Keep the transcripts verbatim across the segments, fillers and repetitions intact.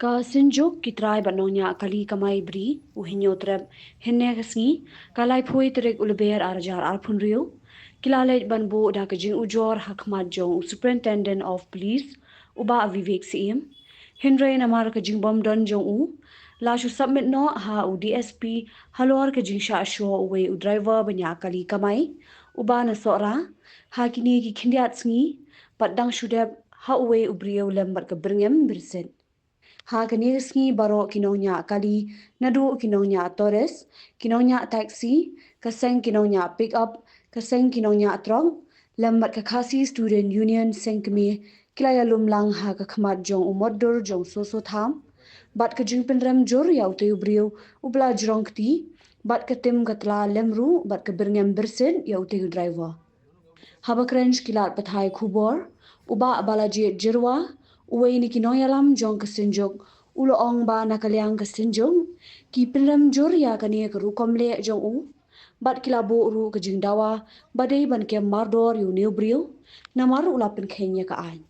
Ka Synjuk ki trai bad nongñiah kali kamai bri u Hynñiewtrep hynne ka sngi, ka laiphew tarik u Lber arhajar arphew hynriew, ki la leit ban buh da ka jingujor ha khmat jong u Superintendent of Police, u Bah Vivek Syiem. Hynrei namar ka jingbym don jong u, la shu submit noh ha u D S P halor ka jingshah shoh uwei u driver ba ñiah kali kamai, u Bah Nasohra, ha kine ki khyndiat sngi, bad dang shu dep ha uwei u briew lem bad ka byrngem byrsit. Ha kane ka sngi baroh ki nongñiah kali, naduh ki nongñiah tourist, ki nongñiah taxi, ka seng ki nongñiah pick up, ka seng ki nongñiah truck, lem bad ka Khasi Student Union seng kmie, ki la ïalum lang ha ka khmat jong u motdur jong Soso Tham, bad ka jingpynrem jur ïa utei u briew uba la jrong kti, bad ka tim ka tla lem ruh bad ka byrngem byrsit ïa utei u driver. Haba kren sha ki lad pathai khubor, u Bah Balajied Jyrwa, uwei na ki nongïalam jong ka Synjuk, u la ong ba na ka liang ka Synjuk, ki pynrem jur ïa kane ka rukom leh jong u, bad ki la buh ruh ka jingdawa ba dei ban kem mardor ïa une u briew, namar u la pynkheiñ ïa ka aiñ.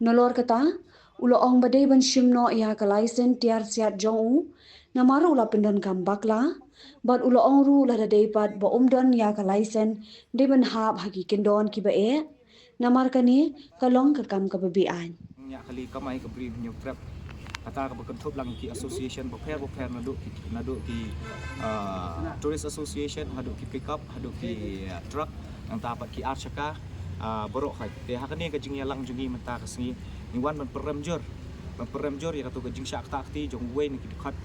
Nalor kata, u la ong ba dei ban shim noh ïa ka license tiar siat jong u, namar u la pyndonkam bakla, bad u la ong ruh lada dei pat ba um don ïa ka license, dei ban hap ha ki kyndon kiba eh, namar kane ka long ka kam kaba beaiñ. Ñiah kali kamai ka bri Hynñiewtrep. Kata kaba kynthup lang ki association bapher bapher, naduh ki, naduh ki, ah, tourist association, haduh ki pickup, haduh ki, ah, truck, nangta pat ki arshaka, ah, baroh khoit. Te ha kane ka jingïalang jong ngi mynta ka sngi, ngi wan ban pynrem jur, ban pynrem jur ïa kato ka jingshah ktah kti jong uwei na ki dkhot,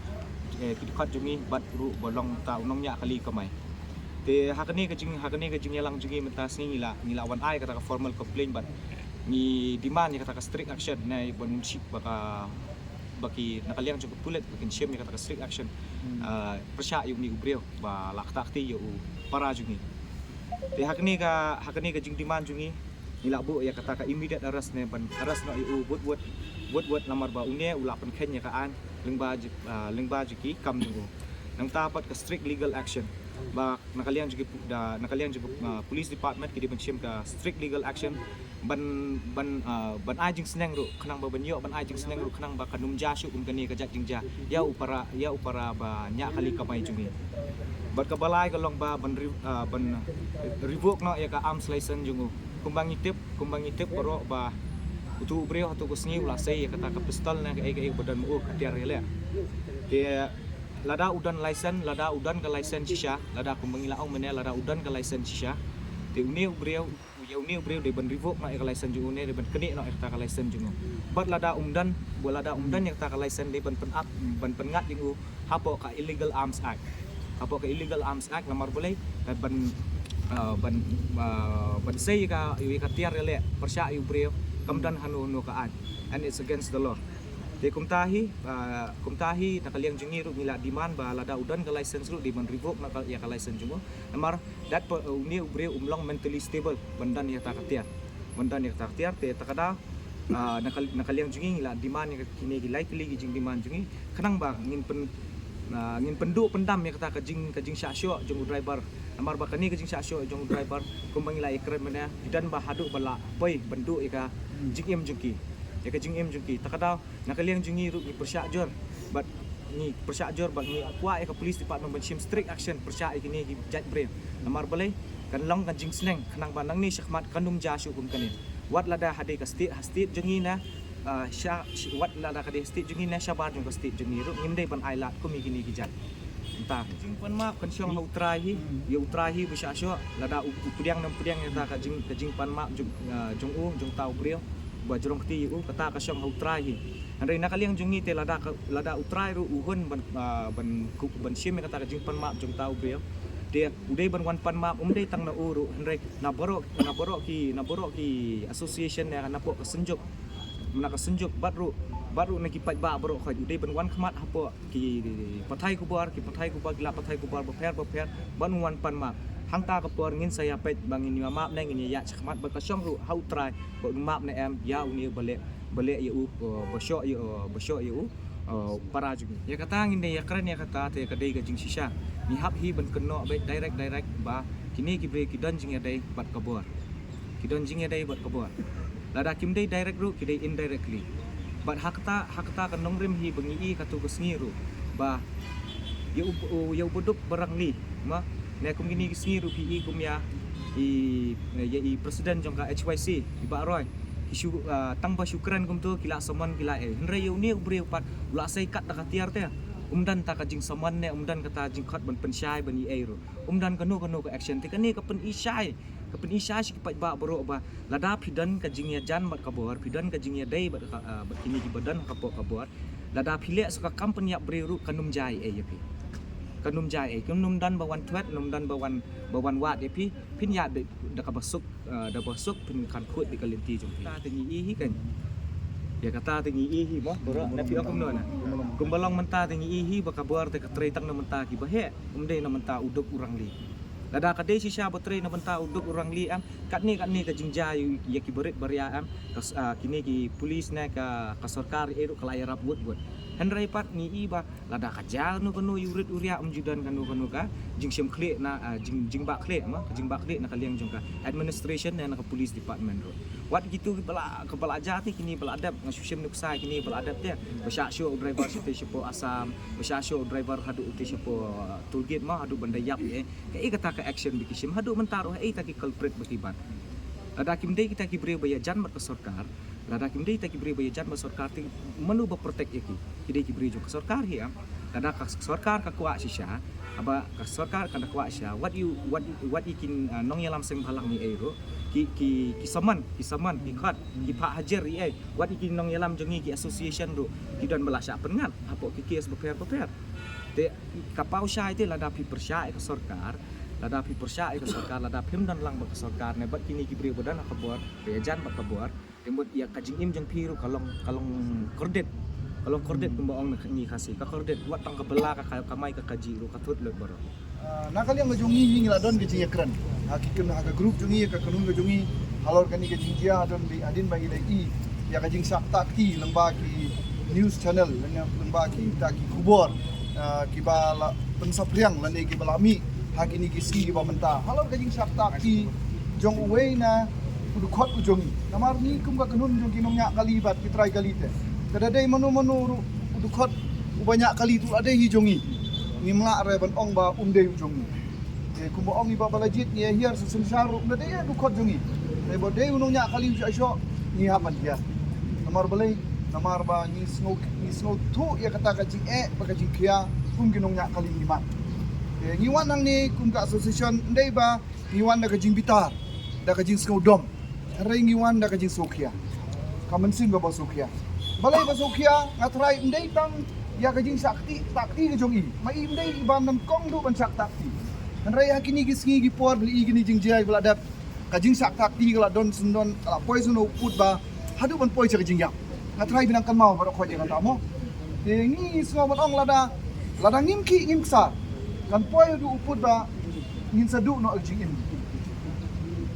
eh, ki dkhot jong ngi bad ruh ba long uta u nongñiah kali kamai. Te ha kane ka jing, ha kane ka jingïalang jong ngi mynta sngi ngi la, ngi la wan ai kata ka formal complaint bad ngi demand ïa kata ka strict action ne ban shim ba ka, ba ki na ka liang jong ka pulit ba kin shim ïa kata ka strict action. Hmm. Ah, pyrshah ïa une u briew ba la ktah kti ïa u para jong ngi. Te ha kane ka, ha kane ka jingdemand jong ngi, ngi la buh ïa kata ka immediate arrest ne ban arrest noh ïa u wut wut, wut wut namar ba une u la pynkheiñ ïa ka aiñ lyngba ji, ah, lyngba jong ki kam jong u. Nangta pat ka strict legal action ba na ka liang jong ki pu-, da, na ka liang jong ki, ah, police department ki dei ban shim ka strict legal action ban, ban, ah, ban ai jingsneng ruh, khnang ba ban ïoh ban ai jingsneng ruh, khnang ba kan ym jia shuh kum kane ka jait jingjia ïa u para, ïa u para ba ñiah kali kamai jong ngi. Bad kaba lai ka long ba ban re-, ah, ban revoke noh ïa ka arms license jong u. Kumba ngi tip, kumba ngi tip baroh ba utu u briew hato ka sngi u la sei ïa kata ka pistol ne kaei kaei ba don ma u, ka tiar ïaleh. Te lada u don license, lada u don ka license shisha, lada kumba ngi la ong mynne lada u don ka license shisha, te une u briew, ïa une u briew dei ban revoke noh ïa ka license jong u ne dei ban knieh noh ïa kata ka license jong u. Bad lada um don, ba lada um don ïa kata ka license dei ban pyn-up, ban pynngat ïa u hapoh ka Illegal Arms Act. Hapoh ka Illegal Arms Act namar balei, eh, ban, eh, ban, eh, ban sei ïa ka, ïa ka tiar ïaleh pyrshah ïa u briew, kam don hano hano ka aiñ. And it's against the law. Te kumta hi, eh, kumta hi na ka liang jong ngi ruh ngi la demand ba lada u don ka license ruh dei ban revoke noh ka, ïa ka license jong u. Namar dat pa, eh, une u briew um long mentally stable ban don ïa kata ka tiar. Ban don ïa kata ka tiar, te ta ka daw, ah, na ka, na ka liang jong ngi ngi la demand ïa kine ki lai tylli ki jingdemand jong ngi khnang ba ngin pyn, ah, ngin pynduh pyndam ïa kata ka jing, ka jingshah shoh jong u driver. Namar ba kane ka jingshah shoh jong u driver kumba ngi la ïakren mynne, ki don ba haduh ba la poi ban duh ïa ka jingim jong ki. Ïa ka jingim jong ki. Ta ka daw na ka liang jong ngi ruh ngi pyrshah jur bad ngi pyrshah jur bad ngi kwah ïa ka police department ban shim strict action pyrshah ïa kine ki jait briew. Namar balei, kan long ka jingsneng khnang ba nangne shakhmat kan ym jia shuh kum kane. Wat lada ha dei ka state, ha state jong ngi ne, ah, sha, shi-, wat lada ka dei state jong ngi ne shabar jong ka state jong ngi ruh ngim dei ban ai lad kum ïa kine ki jait. Mynta ka jingpanmap kan shong ha u trai hi, ïa u trai hi ba shah shoh, lada u, u pdiang ne ym pdiang ïa kata ka jing, ka jingpanmap jong, ah, jong u, jong uta u briew ba jrong kti ïa u, kata ka shong ha u trai hi. Hynrei na ka liang jong ngi te lada ka, lada u trai ruh u hun ban, ah, ban ku, ban shim ïa kata ka jingpanmap jong uta u briew, te u dei ban wan panmap, um dei tang na u ruh, hynrei na baroh, na baroh ki, na baroh ki association ne na poh ka Synjuk, na ka Synjuk bad ruh, bad ruh na ki paidbah baroh khoit u dei ban wan khmat hapoh ki pathai khubor, ki pathai khubor, ki lad pathai khubor bapher bapher ban wan panmap. Hangta ka por ngin sa ïa peit ba ngin ïa map ne ngin ïa ïaid shakhmat, ba ka shong ruh ha u trai ba un map ne em ïa une ba leh, ba leh ïa u, uh, ba shoh ïa u, uh, ba shoh ïa u, uh, para jong ngi. Ïa kata ngin dei ïakren ïa kata te ka dei ka jingshisha. Ngi hap hi ban kynnoh beit direct direct ba kine ki briew ki don jingïadei bad ka bor. Ki don jingïadei bad ka bor. Lada kim dei direct ruh ki dei indirectly. Bad ha kata, ha kata ka nongrim hi ba ngi i katto ka sngi ruh ba ïa u, u, ïa u baduk ba rangli, ma, ne kum kine ki sngi ruh phi i kum ïa i, ïa i president jong ka H Y C, i Bah Roy. Ki shu, ah, tang ba shu kren kumto ki la summon ki la ei. Hynrei ïa une u briew pat u la sei kat da ka tiar te. Um don ta ka jingsummon ne um don kata jingkhot ban pynshai ban i ei ruh. Um don kano kano ka action te. Kane ka pynshai, ka pynshai sha ki paidbah baroh ba lada phi don ka jingïajan bad ka bor, phi don ka jingïadei bad ka, ah, bad kine kiba don ha ka bor ka bor. Lada phi leh sa ka kam pynïap briew ruh kan ym jia ei ïa phi. Kan ym jia ei, kan ym don ba wan thwet, kan ym don ba wan, ba wan wad ïa phi. Phin ïaid da, da kaba suk, ah, da ba suk, phin khankhuid da ka lynti jong phi. Kata te ngi i hi kan. Ïa kata te ngi i hi mo, baroh, na phi ong kumno na. Kumba long mynta te ngi i hi ba ka bor te ka trei tang na mynta kiba heh, um dei na mynta u duk u rangli. Lada ka dei shisha ba trei na bynta u duk u rangli em, katne katne ka jingjia ïa ki barit baria em, ka s-, ah, kine ki police ne ka, ka sorkar ei ruh ka la ïarap wut wut. Hynrei pat ngi i ba lada ka jia kano kano ïa u rit u riah, um ju don kano kano ka jingshim khlieh na, ah, jing, jingbah khlieh ma, ka jingbah khlieh na ka liang jong ka administration ne na ka police department ruh. Wat kito kiba la, kiba la jia te, kine ba la dep, nga shu shim nuksa kine ba la dep te, ba shah shoh u driver sha te shapoh Assam, ba shah shoh u driver haduh te shapoh, ah, toll gate ma, haduh ban da ïap ïa. Kaei kata ka action ba ki shim haduh mynta ruh, haei ta ki culprit ba ki bat. Lada kim dei kita ki briew ba ïajan bad ka sorkar, lada kim dei kita ki briew ba ïajan bad sorkar te mano ba protect ïa ki? Ki dei ki briew jong ka sorkar hi em. Lada ka sorkar ka kwah shisha, haba ka sorkar ka da kwah shisha, wat ïa, wat, wat ïa ki, ah, nongïalam seng bhalang ne ei ruh, ki, ki, ki summon, ki summon, ki khot, ki phah hajir ei ei. Wat ïa ki nongïalam jong ngi ki association ruh, ki don ba la shah pynngat hapoh ki case bapher bapher. Te ka paw shai te lada phi pyrshah ïa ka sorkar, lada phi pyrshah ïa ka sorkar, lada phim don lang bad ka sorkar ne bad kine ki briew ba don ha ka bor, ba ïajan bad ka bor, te mut ïa ka jingim jong phi ruh ka long, ka long kordit. Ka long kordit kumba ong na ngi Khasi, ka kordit, wat tang ka bylla ka, ka kamai ka kajih ruh ka thut lut baroh. Ah, na ka liang ka jong ngi, ngi la don ka jingïakren ha ki kyn-, ha ka group jong ngi, ka kynhun ka jong ngi, halor kane ka jingjia, don bi hadien ba ngi la i ïa ka jingshah ktah kti lyngba ki news channel, lyngba kita ki khubor, ah, kiba la pynsaphriang lane kiba la mih ha kine ki sngi kiba mynta halor ka jingshah ktah kti jong uwei na u dkhot u jong ngi. Namar ngi kum ka kynhun jong ki nongñiah kali bad ki trai kali te, ka da dei mano mano ruh u dkhot uba ñiah kali te u la dei hi jong ngi. Ngim lah re ban ong ba um dei u jong ngi. Te kumba ong i Bah Balajied, ngi ïa hiar sa synshar ruh, um da dei ïa u dkhot jong ngi. Te ba dei u nongñiah kali u shah shoh, ngi hap ban hiar. Namar balei? Namar ba ngi sngew, ngi sngewthuh ïa kata ka jingeh bad ka jingkhia kum ki nongñiah kali ngi man. Te ngi wan hangne kum ka association, ym dei ba ngi wan da ka jingbitar, da ka jingsngewdom. Hynrei ngi wan da ka jingsngewkhia, ka mynsiem kaba sngewkhia. Balei ba sngewkhia? Nga tharai ym dei tang ïa ka jingshah kti, ktah kti ka jong i. Ma i ym dei i ba nyngkong duh ban shah ktah kti. Hynrei ha kine ki sngi ki por ba la i kine jingjia ba la dep, ka jingshah ktah kti ka la don syndon, ka la poi syndon u pud ba haduh ban poi sha ka jingïap. Nga tharai ba nang kynmaw baroh khoit ïa kata mo. Te ngi sngew ban ong lada, lada ngim khih ngim ksar, kan poi haduh u pud ba ngin sa duh noh ka jingim.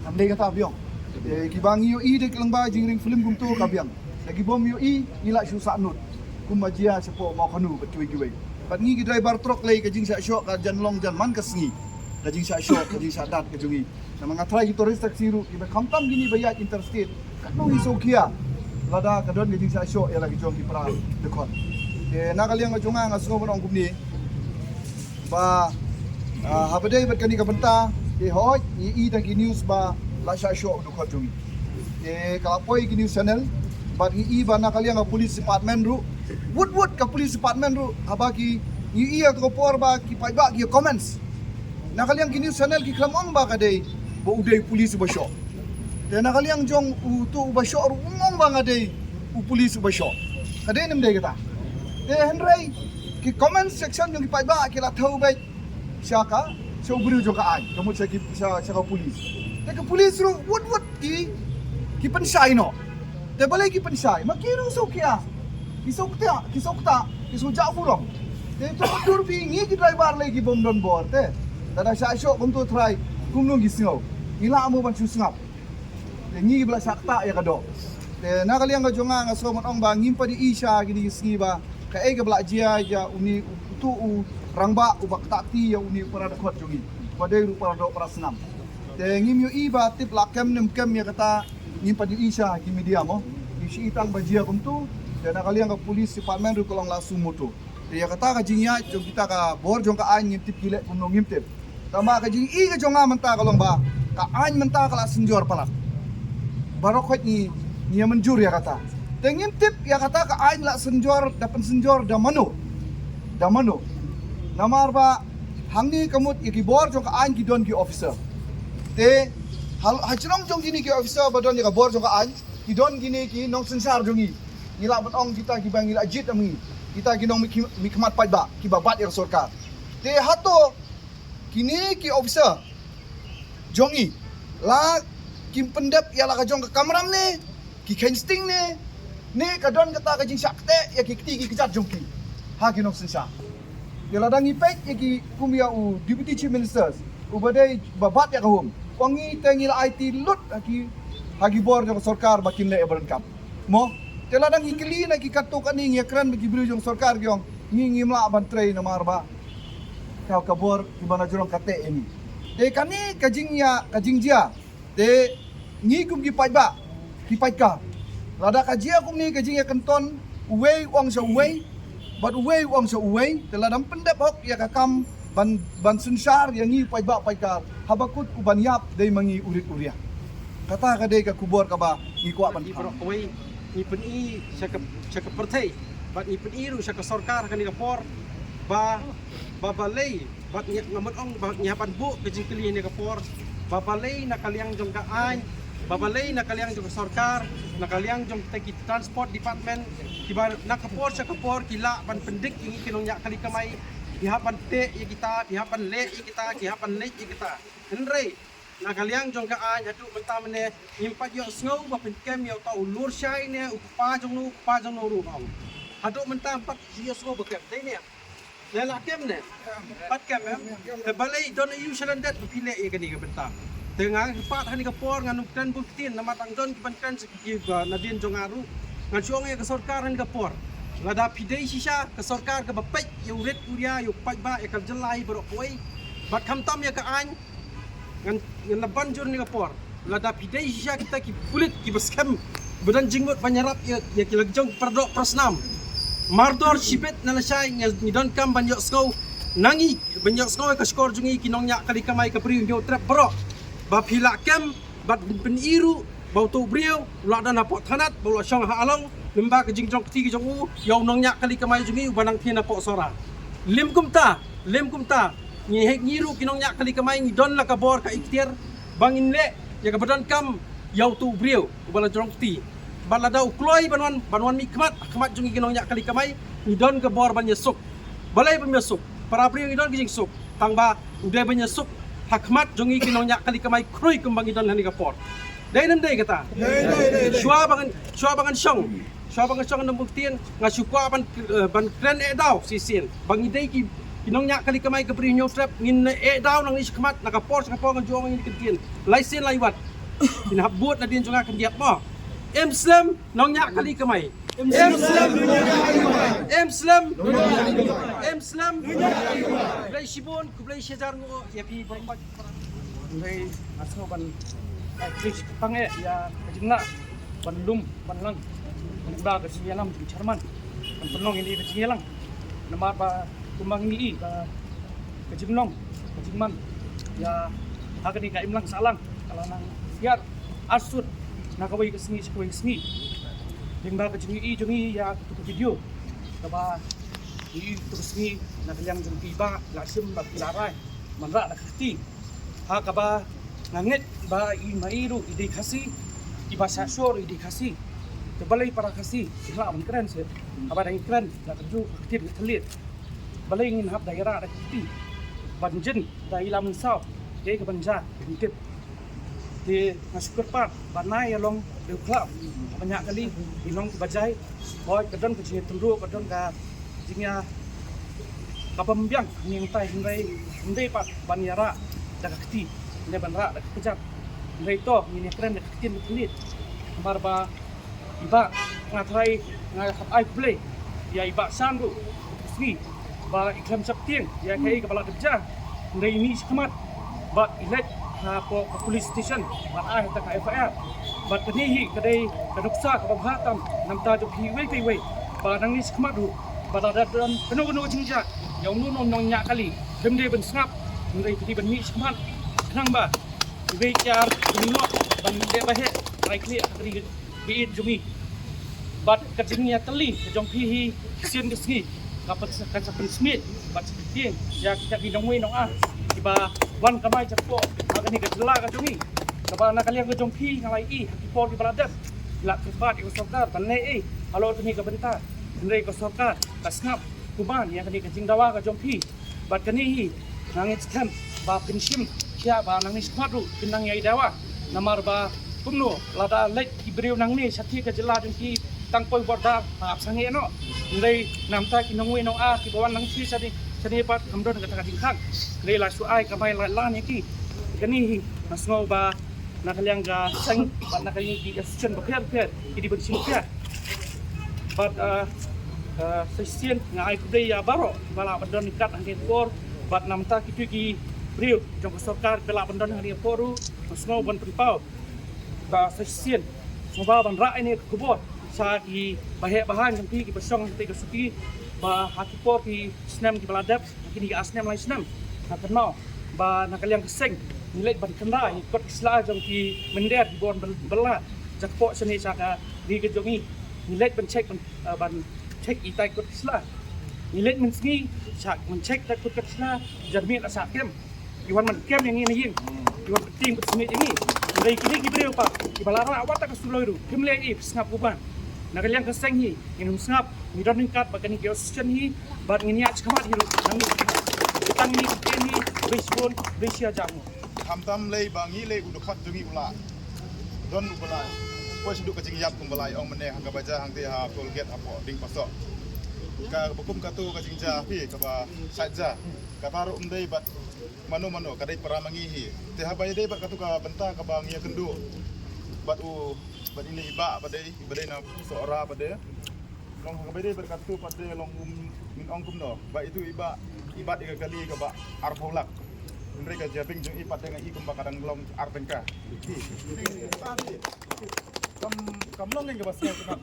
Kam dei kata biang. Te kiba ngi ïohi da ki lyngba jingring film kumto ka biang. Da ki bym ïohi ngi la shu sah nud. Kum ba jia shapoh Mawkhanu bad kiwei kiwei. Bad ngi ki driver truck lei ka jingshah shoh ka jan long jan man ka sngi. Ka jingshah shoh, ka jingshah dat ka jong ngi. Namar nga tharai ki tourist taxi ruh kiba khamtam kine ba ïaid interstate, katno ngi sngewkhia lada ka don ka jingshah shoh ïa la ki jong ki para dkhot. Te na ka liang ka jong nga, nga sngew ban ong kumne ba, ah, haba dei bad kane ka bynta, te hooid ngi i tang ki news ba la shah shoh u dkhot jong ngi. Te ka la poi ki news channel, bad ngi i ba na ka liang ka police department ruh, wut wut ka police department ruh, haba ki, ngi i ïa ka por ba ki paidbah ki comments. Na ka liang ki news channel ki khlem ong ba ka dei, ba u dei u police uba shoh. Te na ka liang jong uto uba shoh ruh um ong ba nga dei u police uba shoh. Ka dei ne ym dei kata? Te hynrei ki comment section jong ki paidbah ki la thew beit sha ka, sha u briew jong ka aiñ, ka mut sha ki, sha, sha ka police. Te ka police ruh wut wut ki, ki pynshai noh. Te balei ki pynshai? Ma ki ruh sngewkhia. Ki sngewkhia, ki sngewkhia, ki sngewjah burom. Te to dur phi, ngi ki driver lei ki bym don bor te. Lada shah shoh kumto trai, kumno ngi sngew? Ngi lah mo ban shu sngap? Te ngi ba la shah ktah ïa ka doh. Te na ka liang ka jong nga, nga sngew ban ong ba ngim pat ïohi sha kine ki sngi ba kaei kaba la jia ïa une uto u rangbah uba ktah kti ïa une u para dkhot jong ngi, ba dei ruh para doh para snam. Te ngim ïohi ba tip la kem ne ym kem ïa kata, ngim pat ïohi sha ki media mo. Ngi shu i tang ba jia kumto, Te na ka liang ka police department ruh ka long la suo motu. Te ïa kata ka jingïaid jong kita ka bor jong ka aiñ ngim tip ki leh kumno ngim tip. Tangba ka jingïohi ka jong nga mynta ka long ba ka aiñ mynta ka la synjor palat. Baroh khoit ngi, ngi ïa mynjur ïa kata. Te ngim tip ïa kata ka aiñ la synjor, da pynsynjor da mano. Da mano. Namar ba hangne ka mut ïa ki bor jong ka aiñ ki don ki officer. Te ha, ha shnong jong kine ki officer ba don ïa ka bor jong ka aiñ, ki don kine ki nongsynshar jong ngi. Ngi lah ban ong kita kiba ngi la jied ïa ngi. Kita ki nongmihkhmat paidbah kiba bat ïa ka sorkar. Te hato kine ki officer jong ngi la kim pyndep ïa la ka jong ka kamram ne, ki kheiñ sting ne, ne ka don kata ka jingshah ktieh ïa ki kti ki kjat jong ki ha ki nongsynshar. Te lada ngi peit ïa ki kum ïa u Deputy Chief Minister uba dei ba bat ïa ka home, ong ngi te ngi la aiti lut ha ki, ha ki bor jong ka sorkar ba kin leh ïa ba donkam. Mo, te lada ngi kylli na ki katto katne ngi ïa kren bad ki briew jong sorkar ki ong ngi ngim lah ban trei namar ba ka, ka bor kiba na jrong ka teh ïa ngi. Te kane ka jingïa, ka jingjia. Te ngi kum ki paidbah, ki paidkar, lada ka jia kumne ka jingïakynton, uwei u ong sha uwei bad uwei u ong sha uwei, te lada ym pyndep hok ïa ka kam ban, ban synshar ïa ngi paidbah paidkar, haba kut u ban ïap dei ma ngi u rit u riang. Kata ka dei ka khubor kaba ngi kwah ban, baroh kawei ngi pyni sha ka, sha ka pyrthei bad ngi pyni ruh sha ka sorkar ha kane ka por ba, ba balei, bad ngi, nga mut ong ba ngi hap ban buh ka jingkylli ha kane ka por ba balei na ka liang jong ka aiñ, ba balei na ka liang jong ka sorkar, na ka liang jong kita ki transport department, kiba na ka por sha ka por ki lah ban pyndik ïa ngi ki nongñiah kali kamai, ki hap ban teh ïa kita, ki hap ban leh ïa kita, ki hap ban leit ïa kita. Hynrei na ka liang jong ka aiñ haduh mynta mynne ngim pat ïohsngew ba pynkem ïa uta u lurshai ne u kpa jong no, u kpa jong no ruh ong. Haduh mynta ngim pat ïohsngew ba kem. Dei ne? Ne la kem ne? Pat kem em? Te balei don aiu sha lyndet ba phi leh ïa kane ka bynta? Te nga kyrpad ha kane ka por ngan ym kren bun ktien namar dang don ki ban kren sha ki ba nadien jong nga ruh. Ngan shu ong ïa ka sorkar ha kane ka por, lada phi dei shisha ka sorkar kaba peit ïa u rit u ria, ïa u paidbah, ïa ka jylla hi baroh kawei, bad khamtam ïa ka aiñ, ngan, ngan la ban jur ha kane ka por. Lada phi dei shisha kita ki pulit kiba skhem, ba don jingmut ban ïarap ïa, ïa ki la ki jong para doh para snam, mardor shibit na lashai, ngi, ngi donkam ban ïohsngew na ngi, ban ïohsngew ïa ka shkor jong ngi ki nongñiah kali kamai ka Bri u Hynñiewtrep baroh, ba phi la kem bad pyni ruh ba uto u briew u la don hapoh thanat, ba u la shong ha Along, lyngba ka jingjrong kti ka jong u ïa u nongñiah kali kamai jong ngi uba nang thied hapoh Sohra. Lym kumta, lym kumta. Ngi heh, ngi ruh ki nongñiah kali kamai ngi don la ka bor ka iktiar ba ngin leh ïa kaba donkam ïa uto u briew uba la jrong kti. Bad lada u kloi ban wan, ban wan mihkhmat ha khmat jong ngi ki nongñiah kali kamai, ngi don ka bor ban ïasuk. Balei ban ïasuk? Para briew ngi don ka jingsuk. Tangba u dei ban ïasuk ha khmat jong ngi ki nongñiah kali kamai khrui kumba ngi don ha kane ka por. Dei ne ym dei kata? Dei, dei, dei, dei. Shuwa ba ngan, shuwa ba ngan shong, shuwa ba ngan shong ha nongpynthied, nga shu kwah ban, eh, ban kren eh daw shisien ba ngi dei ki, ki nongñiah kali kamai ka Bri u Hynñiewtrep, ngin eh daw nangne shakhmat, na ka por sha ka por ngan ju ong ïa kine ki ktien lai sien lai wat. Kin hap bud nadien jong nga khyndiat mo. Im slem nongñiah kali kamai. Im slem. Im slem. Im slem. Khublei shibun, khublei shihajar nguh ïa phi baroh. Hynrei nga sngew ban ai khublei shibun ïa ka jinglah ban lum ban lang, ban ba ka jingïalam jong u chairman ban pynlong ïa ka jingïalang. Namar ba kumba ngi ïohi ba ka jinglong ka jingman ïa ha kane ka imlang sahlang ka la nang hiar arsut na kawei ka sngi sha kawei ka sngi. Lyngba ka jingïohi jong ngi ïa katu ka video kaba ngi ïohi katu ka sngi na ka liang jong phi ba la shim ba phi la rai ban rah da ka kti. Ha kaba nga ngeit ba i ma i ruh i dei Khasi, i ba shah shor i dei Khasi. Te balei para Khasi ki lah ban kren seh? Haba dang kren la ka ju ka ktien ka thylliej. Balei ngin hap da ïarah da ka kti ban jin da i la mynsaw ïa ka ban ja ban tip. Te nga shu kyrpad ba na ïa long dei u khlaw ba ñiah kali, i long ba jai. Hooid ka don ka jingïatynruh, ka don ka jingïa ka bym biang, ngi ngtai hynrei ym dei pat ban ïarah da ka kti, ym dei ban rah da ka kjat. Hynrei to ngin ïakren da ka ktien ka thylliej. Namar ba i bah, nga tharai nga hap ai khublei ïa i bah Shan ruh, sngi ba i khlem sheptieng ïa kaei kaba la dep jia. Hynrei i mih shakhmat bad i leit hapoh ka police station ban ai ha ka F I R. Bad kane hi ka dei ka nuksa kaba bha tam namar jong phi iwei pa iwei ba nangne shakhmat ruh ba lada don kano kano ka jingjia ïa uno uno u nongñiah kali, phim dei ban sngap, hynrei phi dei ban mih shakhmat khnang ba iwei kiar ban lok ban leh ba heh, rai khlieh ha ka ri baieit jong ngi. Bad ka jingïatylli ka jong phi hi shisien ka sngi ka pyn-, ka sa pynsmit bad sa pyntieng ïa kita ki nongwei nonga kiba wan kamai shapoh ha kane ka jylla ka jong ngi. Kaba na ka liang ka jong phi nga la ïohi ha ki por kiba la dep la kyrpad ïa ka sorkar ban leh ei halor kane ka bynta, hynrei ka sorkar ka sngap kumba ïa kane ka jingdawa ka jong phi. Bad kane hi nga ngeit skhem ba phin shim khia ba nangne shakhmat ruh phin nang ïai dawa. Namar ba kumno lada leit ki briew nangne shathie ka jylla jong ki tang poi border ba ap sangeh noh. Hynrei namar ki nongwei nonga kiba wan lang shi shane shane pat kam don kata ka jingkhang. Hynrei la shu ai kamai la lan ïa ki. Kane hi nga sngew ba na ka liang ka seng bad na ka liang ki association bapher bapher ki dei ban shim khia. Bad ah, ah, sa shisien nga ai khublei ïa baroh ba la ban don ryngkat ha kane ka por bad namar kito ki briew jong ka sorkar ba la ban don ha kane ka por ruh nga sngew ban pynpaw ba sa shisien sngewbha ban rah ïa kane ka khubor sha ki baheh bahaiñ jong phi kiba shong ha kane ka suki ba ha ki por ki snem kiba la dep, kine ki ar snem lai snem nga kynmaw ba na ka liang ka seng ngi leit ban kynra ïa ki kot ki sla jong ki mynder kiba wan bylla jakpoh shane sha ka ri ka jong ngi. Ngi leit ban check ban, eh, ban check ïa kita ki kot ki sla. Ngi leit mynsngi sha ban check kita ki kot ki sla, janmiet la sah kem. Ki wan ban kem ïa ngi na ïing, ki wan pyntieng pynsmit ïa ngi. Hynrei kine ki briew pat kiba la rah wat da ka suloi ruh kim leh ei, sngap kumba. Na ka liang ka seng hi ngin ym sngap, ngi don ryngkat bad kane ka association hi bad ngin ïaid shakhmat hi ruh. Nang ngi tang ngi ktien hi. Khublei shibun, khublei shihajar nguh. Khamtam lei ba ngi lei u dkhot jong ngi u la don u ba la poi shaduh ka jingïap kumba la ong mynne ha ka baja hangtei ha toll gate hapoh Diengpasoh. Kaba kum kato ka jingjia hi kaba sait ja, kata ruh ym dei bad mano mano, ka dei para ma ngi hi. Te haba ïadei bad kato ka bynta kaba ngi ïakynduh bad u, bad ine i bah ba dei, ba dei na Sohra ba dei. Long haba ïadei bad kato pat dei long, um, ngin ong kumno ba itu i bah i bat ïa ka kali kaba arphew lak. Hynrei ka jabieng jong i pat dei nga i kumba ka dang long ar tyngka. Kam, kam long ngan kaba sngewtynnat.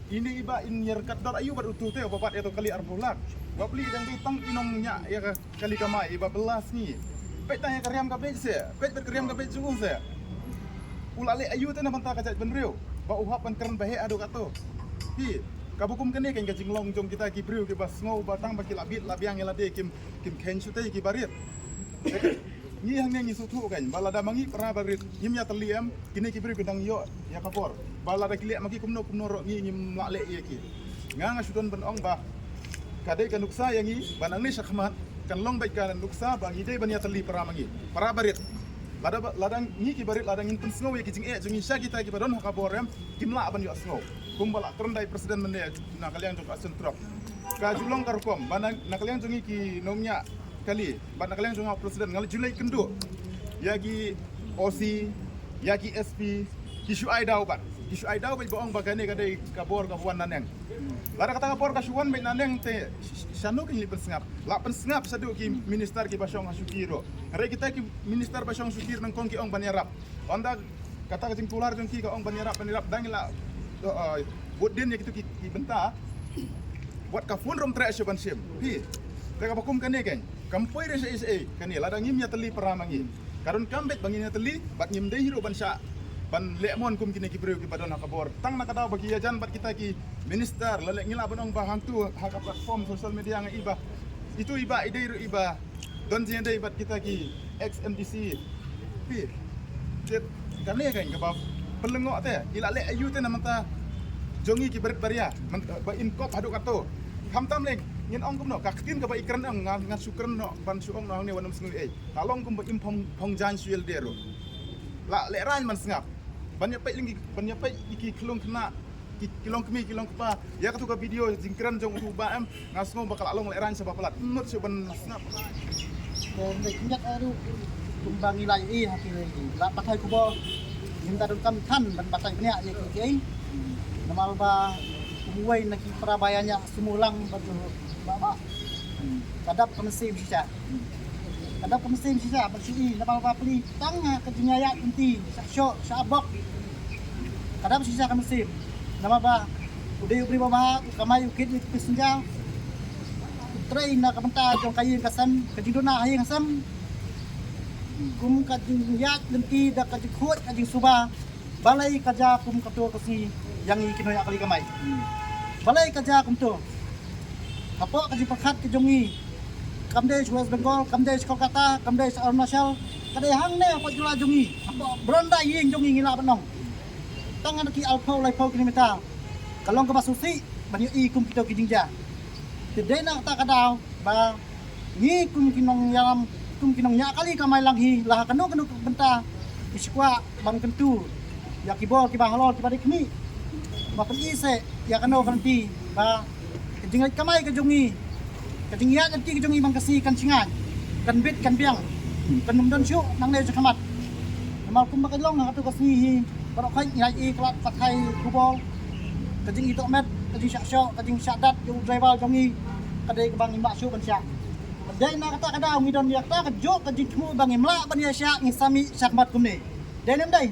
Ine i bah in ïa ryngkat dor aïu bad utu te uba bat ïa kato kali arphew lak. Bapli dang dei tang i nongñiah ïa ka kali kamai iba bylla sngi. Peit tang ïa ka riam ka beit se, peit bad ka riam ka beit jong u se. U la leh aïu te na bynta ka jaitbynriew ba u hap ban kren ba heh haduh kato. Hi, kaba kum kane kan ka jinglong jong kita ki briew kiba sngew ba tang ba ki la bit la biang ïa lade kim, kim kheiñ shuh te ïa ki barit. Ngi hangne ngi sngewthuh kan ba lada ma ngi para barit ngim ïatylli em, kine ki briew ki dang ïoh ïa ka bor. Ba lada ki leh ma ki kumno kumno ruh ngi ngim lah leh ïa ki. Nga nga shu don ban ong ba ka dei ka nuksa ïa ngi ba nangne shakhmat kan long beit ka nuksa ba ngi dei ban ïatylli para ma ngi, para barit. Lada ba, lada ngi ki barit lada ngin pynsngew ïa ki jingeh jong ngi sha kita kiba don ha ka bor em, kim lah ban ïohsngew. Kumba la kren da i president mynne na ka liang jong ka Association Trok. Ka ju long ka rukom ba na, na ka liang jong ngi ki nongñiah kali bad na ka liang jong nga u president nga la ju leit kynduh ïa ki O C, ïa ki S P, ki shu ai daw bad ki shu ai daw bad ba ong ba kane ka dei ka bor kaba wan naneng. Lada kata ka bor ka shu wan beit naneng te sh-, sh-, shano kin leit pynsngap? La pynsngap shaduh ki minister kiba shong ha shuki ruh. Hynrei kita ki minister ba shong shuki ruh nyngkong ki ong ban ïarap. Ynda kata ka jingkular jong ki ka ong ban ïarap, ban ïarap, dang ïa la, uh, bud din ïa kitu ki, ki bynta. Wat ka phone rum treh shu ban shim. Hi. Te kaba kum kane kan kam poi re shaei shaei kane lada ngim ïatylli para ma ngi. Ka donkam beit ba ngin ïatylli bad ngim dei hi ruh ban shah ban leh mon kum kine ki briew kiba don ha ka bor. Tang na ka daw ba ki ïajan bad kita ki minister, la leh ngi lah ban ong ba hangtu ha ka platform social media nga i ba itu i bah i dei ruh i ba don jingïadei bad kita ki ex M D C. Phi, te kane kan kaba pynlyngngoh te i la leh aïu te na bynta jong ngi ki barit baria, man, ba in kop haduh kato. Khamtam leng ngin ong kumno, ka ktien kaba i kren ong nga, nga shu kren noh ban shu ong noh hangne wat nym sngew ei. Ka long kumba im phong, phong jaiñ shu ïalade ruh. La lehraiñ ban sngap. Ban ïa peit lynti, ban ïa peit ïa ki khlung khynnah, ki, ki long kmie, ki long kpa. Ïa katu ka video jingkren jong utu u bah em, nga sngew ba ka la long lehraiñ sha ba palat. Ym nud shuh ban sngap. Te ynda khyndiat ruh kumba ngi la ïohi ha ki la pathai khubor, ngim da donkam than ban batai bniah ïa ki kiei. Namar ba kum uwei na ki para ba ïa ñiah sumur lang ba tu ba ba. Ka dap ka mynsiem shisha. Ka dap ka mynsiem shisha ban shu i namar ba pli tang ha ka jingïaid lynti shah shoh shah bok. Ka dap shisha ka mynsiem namar ba u dei u briew ba bha, u kamai u kit ïa ki pisa. U trei na ka bynta jong ka ïing ka sem, ka jingduna ha ïing ha sem. Kum ka jingïaid lynti da ka jingkhuid ka jingsuba. Balei ka jia kum kato ka sngi ïa ngi ki nongñiah kali kamai? Balei ka jia kumto? Hapoh ka jingpyrkhat ka jong ngi, kam dei sha West Bengal, kam dei sha Kolkata, kam dei sha Arunachal, ka dei hangne hapoh jylla jong ngi, hapoh baranda ïing jong ngi ngi lah ban ong. Tang ha ki arphew laiphew kilometer ka long kaba sngewsih ban ïohi kum kito ki jingjia. Te dei na kata ka daw ba ngi kum ki nongïalam, kum ki nongñiah kali kamai lang hi, la ha kano kano ka bynta, ngi shu kwah ban kyntu ïa ki bor kiba halor kiba dei khmih, ba pyni seh ïa kano ka lynti ba ka jingleit kamai ka jong ngi, ka jingïaid lynti ka jong ngi man ka sngi kan shngaiñ, kan bit kan biang, kan ym don shuh nangne shakhmat. Namar kumba ka long ha kato ka sngi hi, baroh khoit ngi la ïohi ka lad pathai khubor, ka jingïatohmet, ka jingshah shoh, ka jingshah dat jong u driver jong ngi, ka dei kaba ngim lah shuh ban shah. Dei na kata ka daw ngi don ïa kata kajuh ka jingthmu ba ngim lah ban ïa shah, ngi sa mih shakhmat kumne. Dei ne ym dei?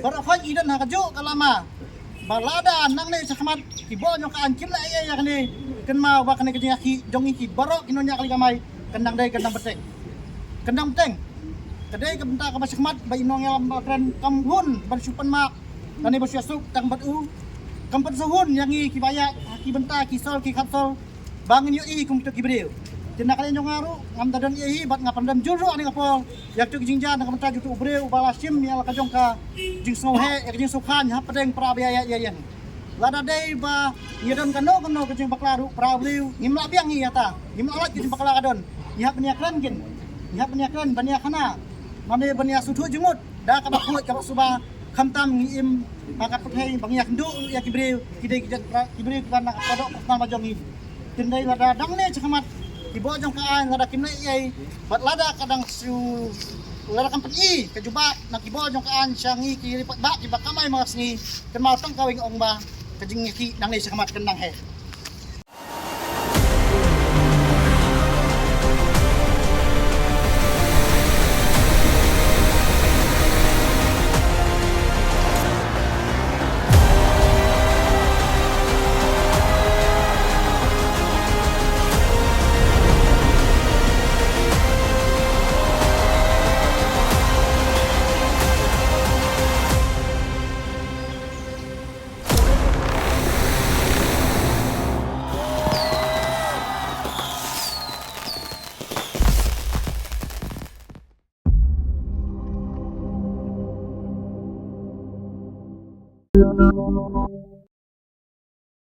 Baroh khoit ngi don ha kajuh ka lama. Ba lada nangne shakhmat ki bor jong ka aiñ kim leh ei ei ïa kane, kynmaw ba kane ka jingïakhih jong ngi ki baroh ki nongñiah kali kamai kan dang dei, kan dang bteng. Kan dang bteng. Ka dei ka bynta kaba shakhmat ba i nongïalam ba kren kam hun ban shu pan map lane ban shu ïasuk tang bad u. Kam pan shu hun ïa ngi kiba ïaid ha ki bynta ki sor ki khatsor ba ngin ïohi kum kito ki briew. Te na ka liang jong nga ruh ngam da don ei ei bad nga pynrem jur ruh ha kane ka por ïa kito ki jingjia na ka bynta jong uto u briew uba la shim ïa la ka jong ka jingsngewheh, ïa ka jingsngewkhlaiñ hapdeng para ba ïaid ïaid ïeng. Lada dei ba ngi don kano kano ka jingbakla ruh para briew, ngim lah biang ngi ïa kata. Ngim lah lait ka jingbakla ka don. Ngi hap ban ïa kren kin. Ngi hap ban ïa kren, ban ïa khana. Mane ban ïa sngewthuh jingmut da kaba khuid kaba suba. Khamtam ngi im ha ka pyrthei ba ngi ïakynduh ïa ki briew, ki dei ki jait pra-, ki briew kiba na ka doh ka tnam ba jong ngi. Te ym dei lada dang ne shakhmat ki bor jong ka aiñ lada kim leh ei ei bad lada ka dang shu, lada kam pyni ka jubab na ki bor jong ka aiñ sha ngi ki riewpaidbah kiba kamai man ka sngi, kynmaw tang kawei nga ong ba ka jingïakhih nangne shakhmat kan dang heh.